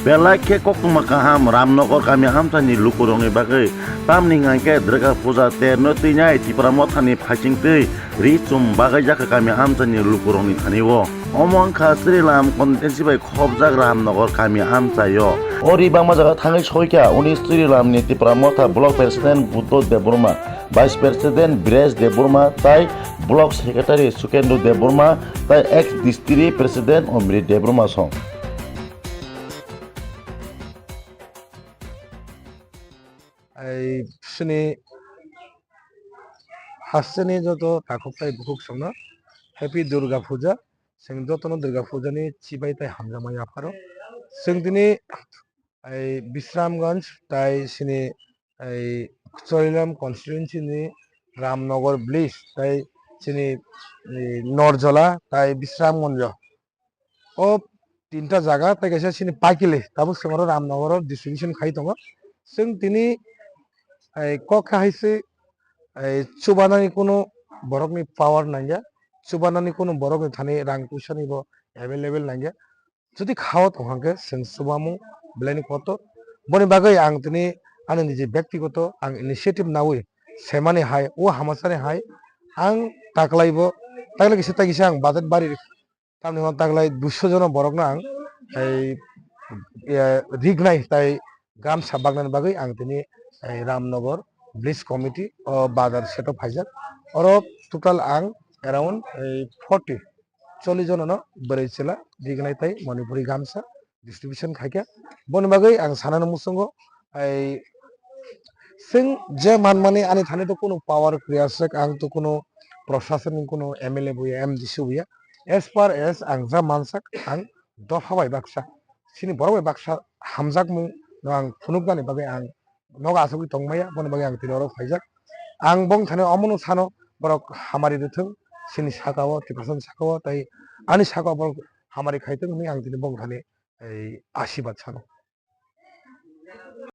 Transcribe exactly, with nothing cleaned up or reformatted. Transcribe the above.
Belai khe koktwma kaham Ramnagar kami amchaini lukurokni bagwi, tamni hwnkhe Durga Puja terno twinai Tipra Mothani phaisingtwi ri chum bagwi jakha kami amchaini lukurokni thani-o. Omo wngkha Sri Ram constituency bai khobjak Ramnagar kami amchaio. O ri bangma jaga thangwi soikha uni Sri Ramni Tipra Motha Block President Buddho Debbarma, Vice President Biresh Debbarma tai Block Secretary Sukendra Debbarma tai ex District President Omrit Debbarma song. Ai sini hasteni joto takhuk tai bukhuk songno Happy Durga Puja. Chwng jotono Durga Puja ni chibai tai hamjakma yapharo. Chwng tini ai Bisramganj tai sini ai Chorilam constituency ni Ramnagar village tai sini ai Norjola tai Bisramganj. O tinta jaga tai kaisa sini paikili tabuk sengoro Ramnagar o distribution khai tongo. Chwng tini ai kok khe hai se ai chubanani kunu borokni power nangya, chubanani kunu borokni thani rang puisani bo available nangya. Jodi khao tong hwnkhe chwng chubamung belai ni kotor. Boni bagwi ang tini ani niji byaktigoto ang initiative nawi semani hai, o hamasani hai ang taklai bo, taklai kisa tai kisa ang budget bari tamni hwn taklai duiso jono borokno ang ei, eh, rignai tai gamsa bagnani bagwi ang tini ei Ramnagar village committee o bazar seto phaijak. Oro total ang around ei forty, chollish jonono bwrwi chwla rignai tai Manipuri gamsa distribution khaikha. Boni bagwi ang sanani muchungo ai chwng je manmani ani thani to kunu power kwrwi aswk, ang to kunu proshasoni kunu M L A buya, M D C buya. As far as ang ja mansak, ang dopha bai baksa, chini borok bai baksa hamjakmung no ang phunuknani bagwi ang nogo asugwi tongmaya, boni bagwi ang tini oro phaijak. Ang bong thani omono sano borok hamari rwthwng, chini saka o, Tiprasani saka o, tai ani saka o borok hamari khaithwng hwnwi ang tini bong thani ei asibad sano.